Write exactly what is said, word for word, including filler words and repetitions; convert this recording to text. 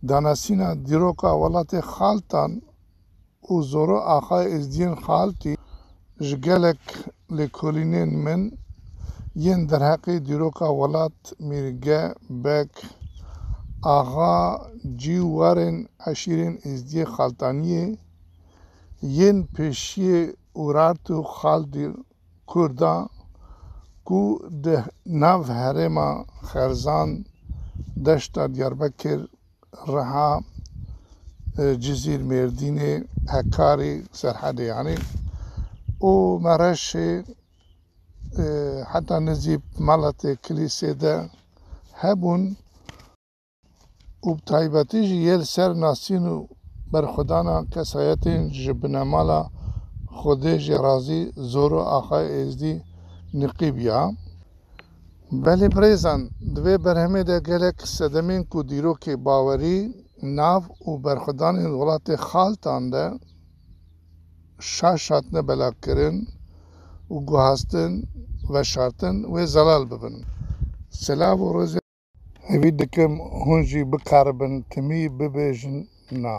Danasîna dîroka welatê Xaltan û Zoro Axayê Êzdiyên Xaltî ji gelek lêkolînên min yên derheqê dîroka welat, Mîrge, Beg, Axa, cî û warên eşîrên Êzdiyê Xaltaniyê yên pêşiyê Urart û Xaldî Kurda ku di nav herêma Xerzan, deşta Diyarbekir, Riha, e, Cizîr, Mêrdînê, Hekarî, Serhedê yanî û Mereşê, e, heta nizî Meletê Kilîsê de hebûn û bi taybetî jî yê li ser nasîn û berxwedana kesayetên ji binemala Xwedê jê razî Zoro Axayê Êzdî niqîb ya. Belê birêzan, di vê berhemê de gelek sedemên ku dîrokê bawerî, nav û berxwedanên welatê Xaltan de şaş hatine belakirin û guhastin, veşartin, wê zelal bibin. Selav û rêzê hêvî dikim hûn jî bikaribin timî bibêjin na.